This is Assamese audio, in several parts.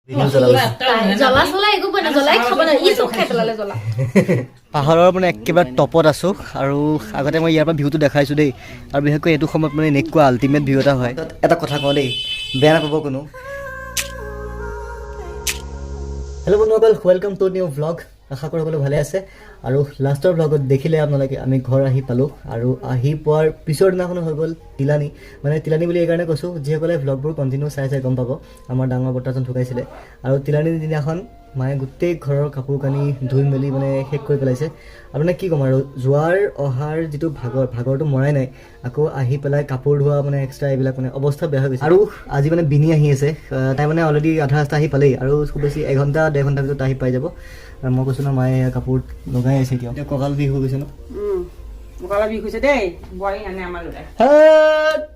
জ্বলা চলা একো পোৱা নাই, জ্বলাই খাব নাই, ই চব খাই পেলালে জ্বলা। পাহাৰৰ মানে একেবাৰে টপত আছোঁ আৰু আগতে মই ইয়াৰ পৰা ভিউটো দেখাইছোঁ দেই। আৰু বিশেষকৈ এইটো সময়ত মানে এনেকুৱা আল্টিমেট ভিউ এটা হয়। এটা কথা কওঁ দেই, বেয়া নাপাব কোনো। হেল্ল' বন্ধুসকল, welcome to new vlog. আশা কৰোঁ সকলো ভালে আছে। আৰু লাষ্টৰ ভ্লগত দেখিলে আপোনালোকে, আমি ঘৰ আহি পালোঁ। আৰু আহি পোৱাৰ পিছৰ দিনাখনো হৈ গ'ল তিলানী। মানে তিলানী বুলি এইকাৰণে কৈছোঁ, যিসকলে ভ্লগবোৰ কণ্টিনিউ চাই চাই গম পাব, আমাৰ ডাঙৰ বৰ্তাজন ঢুকাইছিলে। আৰু তিলানীৰ দিনাখন মায়ে গোটেই ঘৰৰ কাপোৰ কানি ধুই মেলি মানে শেষ কৰি পেলাইছে। আৰু মানে কি ক'ম আৰু, যোৱাৰ অহাৰ যিটো ভাগৰ, ভাগৰটো মৰাই নাই, আকৌ আহি পেলাই কাপোৰ ধোৱা মানে এক্সট্ৰা এইবিলাক মানে অৱস্থা বেয়া হৈ গৈছে। আৰু আজি মানে বিনি আহি আছে। তাই মানে অলৰেডি আধা ৰাস্তা আহি পালেই আৰু খুব বেছি এঘণ্টা 1.5 ঘণ্টাৰ ভিতৰত আহি পাই যাব। আৰু মই কৈছোঁ ন, মায়ে এয়া কাপোৰ লগাই আছে এতিয়া। এতিয়া কঁকাল বিষ হৈ গৈছে ন? কঁকালৰ বিষ হৈছে দেই, বোৱাৰী নানে আমাৰ ল'ৰাই।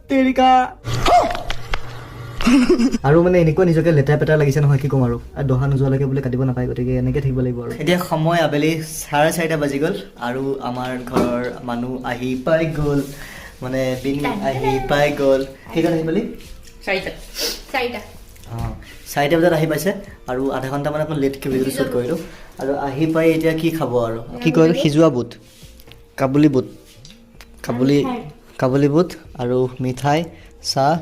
তেৰিকা। আৰু মানে এনেকুৱা নিজকে লেতেৰা পেতেৰা লাগিছে নহয়, কি ক'ম আৰু। আৰু দহা নোযোৱালৈকে বোলে কাটিব নাপায়, গতিকে এনেকৈ থাকিব লাগিব। আৰু এতিয়া সময় আবেলি 4:30 বাজি গ'ল আৰু আমাৰ ঘৰৰ মানুহ আহি পাই গ'ল, মানে বিনি আহি পাই গ'ল। কেইটাত আহি পালি? 4টা। 4টা। অঁ, 4টা বজাত আহি পাইছে আৰু আধা ঘণ্টামান অকণ লেটকৈ ভিডিঅ'টো শ্বুট কৰিলোঁ। আৰু আহি পাই এতিয়া কি খাব আৰু কি কৰিলোঁ, সিজোৱা বুট, কাবুলি বুট, কাবুলি বুট আৰু মিঠাই, চাহ।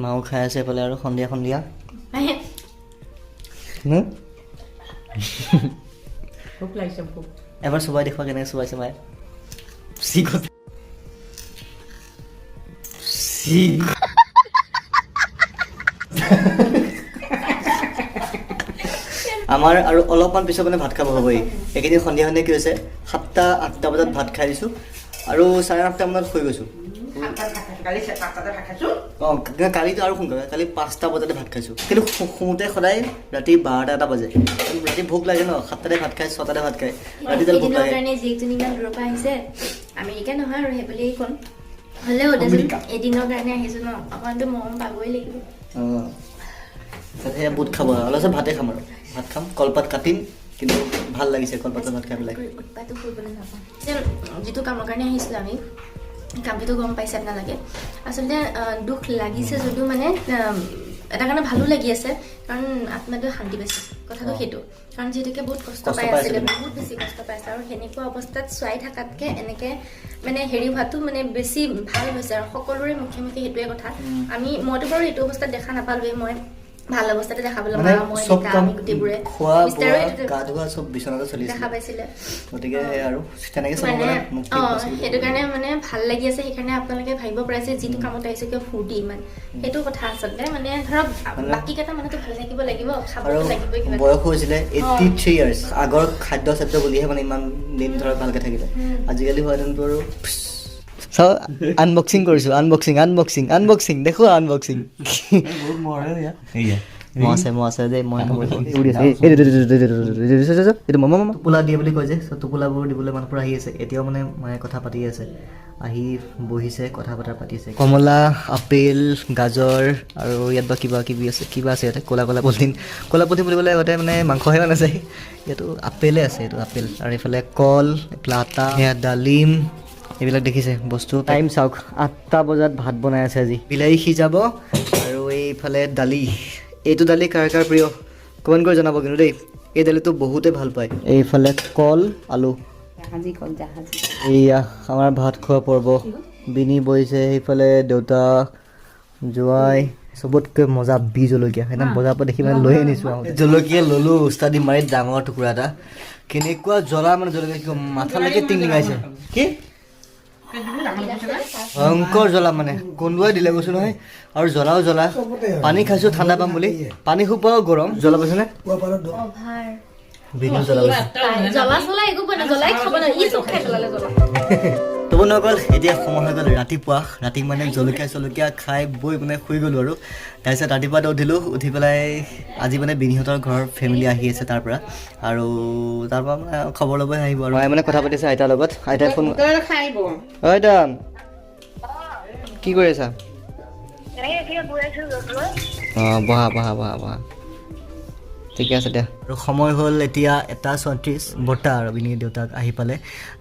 মাও খাই আছে এইফালে। আৰু সন্ধিয়া সন্ধিয়া হুম? ভোক লাগিছে, ভোক। এবাৰ চোবাই দেখুওৱা, কেনেকৈ চোবাইছে মায়ে। চিকত চিক। আমাৰ আৰু অলপমান পিছত মানে ভাত খাব হ'বই। এইকেইদিন সন্ধিয়া সন্ধিয়া কি হৈছে, 7টা 8টা বজাত ভাত খাই দিছোঁ আৰু 8:30 মানত শুই গৈছোঁ। 7টাত ভাত খাইছোঁ, কালি 5টাতে ভাত খাইছোঁ। অঁ, কালিতো আৰু সোনকালে, কালি 5টা বজাতে ভাত খাইছোঁ। কিন্তু শুওঁতে সদায় ৰাতি 12টা 1টা বাজে। ৰাতি ভোক লাগে ন, 7টাতে ভাত খাই, 6টাতে ভাত খায়, ৰাতিডাল ভোক এদিনৰ লাগে। কাৰণে জীয়েকজনী ইমান দূৰৰ পৰা আহিছে, আমেৰিকা নহয় আৰু সেইবুলি ক'ম, হ'লেও দেচোন এদিনৰ কাৰণে আহিছোঁ ন, অকণমানতো মৰম পাবই লাগিব। অঁ, সেয়া বুট খাব আৰু অলপ ভাতে খাম, আৰু ভাত খাম, কলপাত কাটিম। কিন্তু ভাল লাগিছে কলপাতত ভাত খাই পেলাই। উৎপাতো কৰিবলৈ নাপাওঁ। এতিয়া যিটো কামৰ কাৰণে আহিছিলোঁ আমি, কামটোতো গম পাইছে আপোনালোকে। আচলতে দুখ লাগিছে যদিও মানে এটা কাৰণে ভালো লাগি আছে, কাৰণ আত্মাটোৱে শান্তি পাইছে। কথাটো সেইটো, কাৰণ যিহেতুকে বহুত কষ্ট কষ্ট পাই পাই আছিলে, আছিলে। বহুত বেছি কষ্ট পাইছে। আৰু সেনেকুৱা অৱস্থাত চোৱাই থকাতকৈ এনেকৈ মানে হেৰি হোৱাটো মানে বেছি ভাল হৈছে। আৰু সকলোৰে মুখে মুখে সেইটোৱে কথা। মইতো বাৰু এইটো অৱস্থাত দেখা নাপালোৱেই, মই ভাল অৱস্থাতে দেখা পালোঁ। মানে মা, মই, চব দেউতা, কাম, আমি গোটেইবোৰে খোৱা বিস্তাৰো বোৱা, এইটোতে গা ধোৱা চব বিচনাতে চলি দেখা আছিলে। পাইছিলে। গতিকে সেয়া আৰু তেনেকৈ চাব মানে গ'লে মুক্তি পাইছে বুলি। সেইটো কাৰণে মানে ভাল লাগি আছে। সেইকাৰণে আপোনালোকে ভাবিব পাৰে যে যিটো কামত আহিছে কিয় ফূৰ্তি ইমান, সেইটো কথা আচলতে মানে ধৰক বাকী কেইটা মানুহতো ভালে থাকিব লাগিব, আৰু খাবতো লাগিবই কিবা এটা। বয়সো হৈছিলে 83 ইয়াৰ্ছ। আগৰ খাদ্য চাদ্য বুলিহে মানে ইমান দিন ধৰক ভালকৈ থাকিলে। আজিকালি হোৱাহেঁতেনতো আৰু। চাওঁ, আনবক্সিং কৰিছোঁ, আনবক্সিং, আনবক্সিং, আনবক্সিং, দেখো আনবক্সিং। মই আছে, মই আছে দেই, মই উৰি আছে। এইটো মম মম টোপোলা দিয়ে বুলি কয় যে, চ' টোপোলাবোৰ দিবলৈ মানুহবোৰ আহি আছে। এতিয়াও মানে মায়ে কথা পাতি আছে, আহি বহিছে, কথা বতৰা পাতি আছে। কমলা, আপেল, গাজৰ আৰু ইয়াত বা কিবা কিবি আছে, কিবা আছে ইয়াতে ক'লা ক'লা পলিথিন। ক'লা পলিথিন বুলি ক'লে আগতে মানে মাংসহে বনাইছে, ইয়াতো আপেলে আছে, এইটো আপেল। আৰু এইফালে কল, এইফালে আটা, সেয়া ডালিম, এইবিলাক দেখিছে বস্তু। টাইম চাওক, 8টা বজাত ভাত বনাই আছে আজি। বিলাহী সিজাব আৰু এইফালে দালি। এইটো দালি কাৰ কাৰ প্ৰিয় কমেণ্ট কৰি জনাব কিন্তু দেই, এই দালিটো বহুতে ভাল পায়। এইফালে কল, আলু। জাহাজী কল, জাহাজী। এইয়া আমাৰ ভাত খোৱা পৰ্ব। বিনি বহিছে সেইফালে, দেউতা, জোঁৱাই। চবতকৈ মজা বি জলকীয়া, সেইদিনা বজাৰৰ পৰা দেখি মানে লৈ আনিছোঁ। আৰু জলকীয়া ল'লোঁ উস্তাদি মাৰি ডাঙৰ টুকুৰা এটা। কেনেকুৱা জ্বলা মানে জলকীয়া, কি ক'ম, মাথালৈকে টিংটিঙাইছে। কি ভয়ংকৰ জ্বলা, মানে কন্দুৱাই দিলে কৈছোঁ নহয়। আৰু জ্বলাও জ্বলা, পানী খাইছোঁ ঠাণ্ডা পাম বুলি, পানী সোপাও গৰম। জ্বলা পাইছেনে? অভাৰ। বিনিও জ্বলা পাইছে। জ্বলা চলা একো পোৱা নাই, জ্বলাই খাব নাই, ই চব খাই পেলালে জ্বলা। তো বন্ধুসকল, এতিয়া সময় হৈ গ'ল ৰাতিপুৱা। ৰাতি মানে জলকীয়া চলকীয়া খাই বৈ মানে শুই গ'লোঁ। আৰু তাৰপিছত ৰাতিপুৱাতে উঠিলোঁ, উঠি পেলাই আজি মানে বিনিহঁতৰ ঘৰৰ ফেমিলি আহি আছে তাৰ পৰা, আৰু তাৰ পৰা মানে খবৰ ল'বই আহিব। আৰু মায়ে মানে কথা পাতিছে আইতাৰ লগত, আইতাই ফোন খাই আহিব। অ আইতা, কি কৰি আছা? অঁ, বহা বহা বহা বহা। ঠিকে আছে দিয়া। আৰু সময় হ'ল এতিয়া 1:34। বৰ্তা আৰু বিনি দেউতাক আহি পালে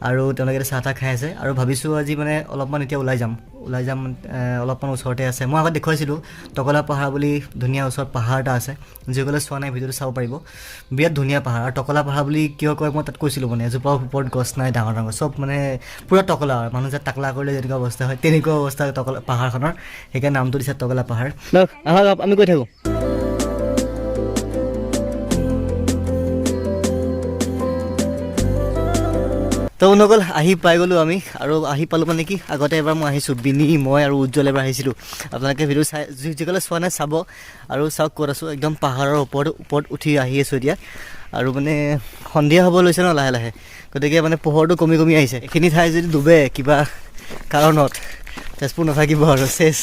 আৰু তেওঁলোকে এতিয়া চাহ তাহ খাই আছে। আৰু ভাবিছোঁ আজি মানে অলপমান এতিয়া ওলাই যাম, অলপমান ওচৰতে আছে। মই আগত দেখুৱাইছিলোঁ টকলা পাহাৰ বুলি, ধুনীয়া ওচৰত পাহাৰ এটা আছে, যিসকলে চোৱা নাই ভিডিঅ'টো চাব পাৰিব। বিৰাট ধুনীয়া পাহাৰ। আৰু টকলা পাহাৰ বুলি কিয় কয় মই তাত কৈছিলোঁ, মানে এজোপা ওপৰত গছ নাই, ডাঙৰ ডাঙৰ চব মানে পূৰা টকলা আৰু মানুহ যে টাকলা কৰিলে যেনেকুৱা অৱস্থা হয় তেনেকুৱা অৱস্থা টকলা পাহাৰখনৰ, সেইকাৰণে নামটো দিছে টকলা পাহাৰ। লওক আহক, আমি গৈ থাকোঁ। তো বন্ধুসকল আহি পাই গ'লোঁ আমি। আৰু আহি পালোঁ মানে কি, আগতে এবাৰ মই আহিছোঁ, বিনি মই আৰু উজ্জ্বল এবাৰ আহিছিলোঁ। আপোনালোকে ভিডিঅ' চাই যিসকলে চোৱা নাই চাব। আৰু চাওক ক'ত আছোঁ, একদম পাহাৰৰ ওপৰত ওপৰত উঠি আহি আছোঁ এতিয়া। আৰু মানে সন্ধিয়া হ'ব লৈছে ন লাহে লাহে, গতিকে মানে পোহৰটো কমি কমি আহিছে। এইখিনি ঠাই যদি ডুবে কিবা কাৰণত তেজপুৰ নাথাকিব আৰু চেচ।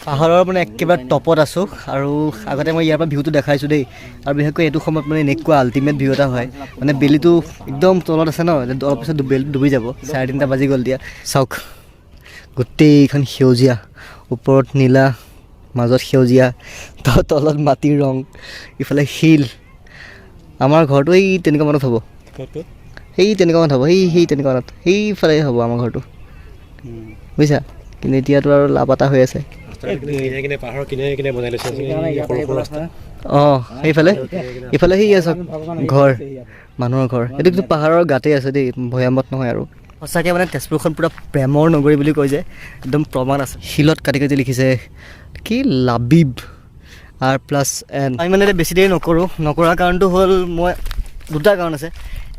পাহাৰৰ মানে একেবাৰে টপত আছোঁ। আৰু আগতে মই ইয়াৰ পৰা ভিউটো দেখাইছোঁ দেই। আৰু বিশেষকৈ এইটো সময়ত মানে এনেকুৱা আল্টিমেট ভিউ এটা হয়, মানে বেলিটো একদম তলত আছে ন, অলপ পিছত বেলিটো ডুবি যাব। 3:30 বাজি গ'ল দিয়া। চাওক গোটেইখন সেউজীয়া, ওপৰত নীলা, মাজত সেউজীয়া, তলত মাটিৰ ৰং, ইফালে শিল। আমাৰ ঘৰটো এই তেনেকুৱা মানত হ'ব, সেই তেনেকুৱা মানত হ'ব, সেই তেনেকুৱা মানত, সেইফালে হ'ব আমাৰ ঘৰটো, বুজিছা। কিন্তু এতিয়াতো আৰু লাপাতা হৈ আছে। অঁ সেইফালে, ইফালে সেই আছে ঘৰ, মানুহৰ ঘৰ। এইটো কিন্তু পাহাৰৰ গাতেই আছে দেই, ভৈয়ামত নহয়। আৰু সঁচাকৈ মানে তেজপুৰখন পূৰা প্ৰেমৰ নগৰী বুলি কয় যে, একদম প্ৰমাণ আছে। শিলত কাটি কাটি লিখিছে কি লাবিব আৰ প্লাছ এন। আমি মানে এতিয়া বেছি দেৰি নকৰোঁ, নকৰাৰ কাৰণটো হ'ল মই দুটা কাৰণ আছে।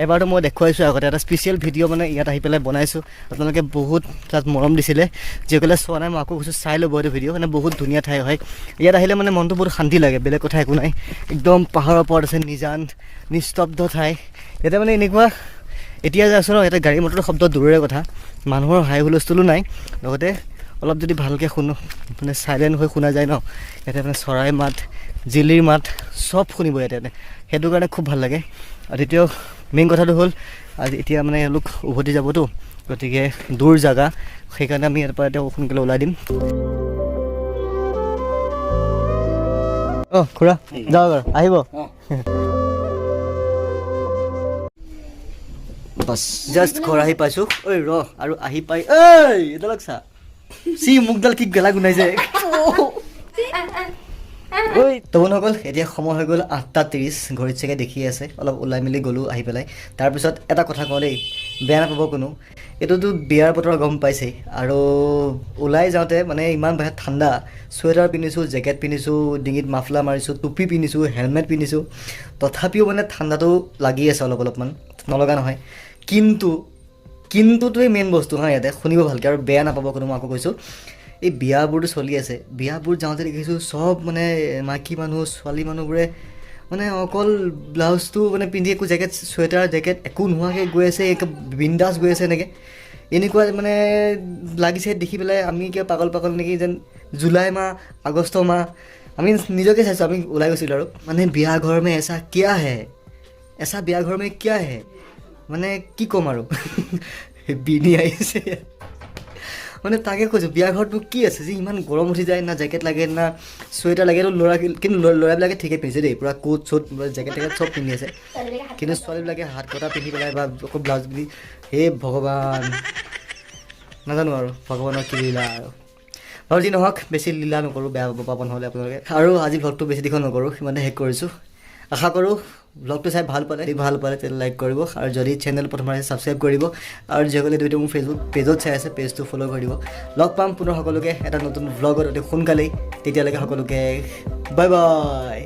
এবাৰতো মই দেখুৱাইছোঁ আগতে এটা স্পেচিয়েল ভিডিঅ' মানে ইয়াত আহি পেলাই বনাইছোঁ, আপোনালোকে বহুত তাত মৰম দিছিলে। যিসকলে চোৱা নাই মই আকৌ কৈছোঁ চাই ল'ব এইটো ভিডিঅ', মানে বহুত ধুনীয়া ঠাই হয়। ইয়াত আহিলে মানে মনটো বহুত শান্তি লাগে, বেলেগ কথা একো নাই। একদম পাহাৰৰ ওপৰত আছে, নিজান নিস্তব্ধ ঠাই। ইয়াতে মানে এনেকুৱা এতিয়া যে আছোঁ ন, ইয়াতে গাড়ী মটৰৰ শব্দ দূৰৰে কথা, মানুহৰ হাই হুলস্থুলো নাই। লগতে অলপ যদি ভালকৈ শুনো মানে চাইলেণ্ট হৈ শুনা যায় ন, ইয়াতে মানে চৰাই মাত, জিলিৰ মাত চব শুনিব ইয়াতে মানে, সেইটো কাৰণে খুব ভাল লাগে। আৰু দ্বিতীয় মেইন কথাটো হ'ল আজি এতিয়া মানে এওঁলোক উভতি যাবতো, গতিকে দূৰ জেগা, সেইকাৰণে আমি ইয়াৰ পৰা এতিয়া সোনকালে ওলাই দিম। অঁ খুৰা যাওক আৰু আহিব। বাছ জাষ্ট ঘৰ আহি পাইছোঁ। ঐ ৰ আৰু আহি পাই ঐ এডালক চা, চি মুখডাল কি গেলা গোন্ধাইছে। ঐ তো বন্ধুসকল এতিয়া সময় হৈ গ'ল 8:30, ঘড়ীত চাগে দেখি আছে। অলপ ওলাই মেলি গ'লোঁ আহি পেলাই। তাৰপিছত এটা কথা কওঁ দেই, বেয়া নাপাব কোনো, এইটোতো বিয়াৰ বতৰ গম পাইছেই। আৰু ওলাই যাওঁতে মানে ইমান বাহিৰত ঠাণ্ডা, চুৱেটাৰ পিন্ধিছোঁ, জেকেট পিন্ধিছোঁ, ডিঙিত মাফলাৰ মাৰিছোঁ, টুপি পিন্ধিছোঁ, হেলমেট পিন্ধিছোঁ, তথাপিও মানে ঠাণ্ডাটো লাগি আছে অলপ অলপমান, নলগা নহয়। কিন্তুটোৱে মেইন বস্তু হা, ইয়াতে শুনিব ভালকৈ আৰু বেয়া নাপাব কোনো, মই আকৌ কৈছোঁ। এই বিয়াবোৰতো চলি আছে, বিয়াবোৰ যাওঁতে দেখিছোঁ চব মানে মাইকী মানুহ ছোৱালী মানুহবোৰে মানে অকল ব্লাউজটো মানে পিন্ধি একো জেকেট চুৱেটাৰ জেকেট একো নোহোৱাকৈ গৈ আছে, একে বিন্দাছ গৈ আছে এনেকৈ। এনেকুৱা মানে লাগিছে দেখি পেলাই আমি কিবা পাগল পাগল নেকি, যেন জুলাই মাহ আগষ্ট মাহ আমি নিজকে চাইছোঁ, আমি ওলাই গৈছিলোঁ। আৰু মানে বিয়া ঘৰ মে এচা কিয়া হে, এচা বিয়া ঘৰ মে কিয়া হে, মানে কি ক'ম আৰু। বিনি আহিছে মানে তাকে কৈছোঁ, বিয়া ঘৰতনো কি আছে যে ইমান গৰম উঠি যায়, না জেকেট লাগে না চুৱেটাৰ লাগে। এইটো ল'ৰা কিন্তু ল'ৰাবিলাকে ঠিকে পিন্ধিছে দেই, পূৰা কোট চোট জেকেট টেকেট চব পিন্ধি আছে, কিন্তু ছোৱালীবিলাকে হাত কটা পিন্ধি পেলাই বা আকৌ ব্লাউজ পিন্ধি, হে ভগৱান নাজানো আৰু ভগৱানৰ কি লীলা আৰু। বাৰু যি নহওক বেছি লীলা নকৰোঁ, বেয়া পাব নহ'লে আপোনালোকে। আৰু আজি ভ্লগটো বেছি দীঘল নকৰোঁ, সিমানে শেষ কৰিছোঁ। আশা কৰোঁ ব্লগটো চাই ভাল পালে, যদি ভাল পালে তেতিয়াহ'লে লাইক কৰিব, আৰু যদি চেনেল প্ৰথমবাৰ আহিছে ছাবস্ক্ৰাইব কৰিব, আৰু যিসকলে এইটো মোৰ ফেচবুক পেজত চাই আছে পেজটো ফ'ল' কৰি দিব। লগ পাম পুনৰ সকলোকে এটা নতুন ভ্লগত অতি সোনকালেই, তেতিয়ালৈকে সকলোকে বাই বাই।